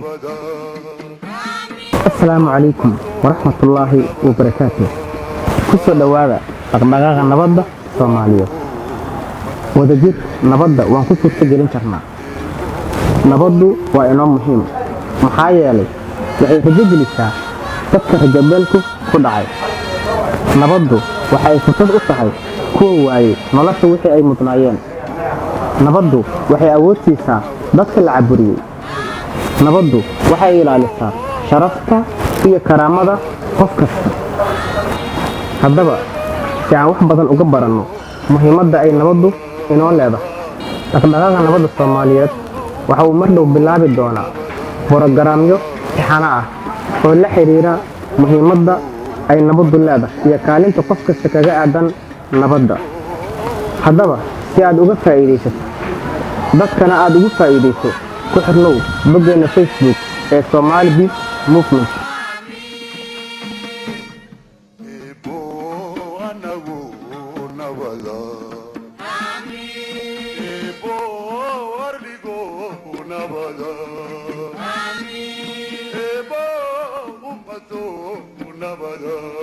Nabada. Asalaamu calaykum waraxmatullaahi wabarakaatu. Ku soo dhowaada Dhaqdhaqaaqa Nabadda Soomaaliyeed. Wadajir nabadda waan ku suurto gelin karnaa. Nabaddu waa inoo muhiim, maxaa yeelay waxay rajo gelisaa dadka rajabeelku ku dhacay. Nabaddu waxay fursad u tahay kuwa waayey nolosha wixii ay mudnaayeen. Nabaddu waxay awood siisaa dadka la caburiyey. Nabaddu waxay ilaalisaa sharafta iyo karaamada qof kasta. Haddaba, si aan wax badan uga baranno muhiimadda ay nabaddu inoo leedahay, Dhaqdhaqaaqa Nabadda Soomaaliyeed waxa uu mar dhow bilaabi doonaa borogaraamyo tixano ah oo la xiriira muhiimadda ay nabaddu leedahay iyo kaalinta qof kasta kaga aadan nabadda. Haddaba, si aad uga faa'iidaysato, dadkana aad ugu faa'iidayso, ku xirnow boggeenna Facebook ee Somali Peace Movement. Eebo anagu nabada, Eebo arligo nabada.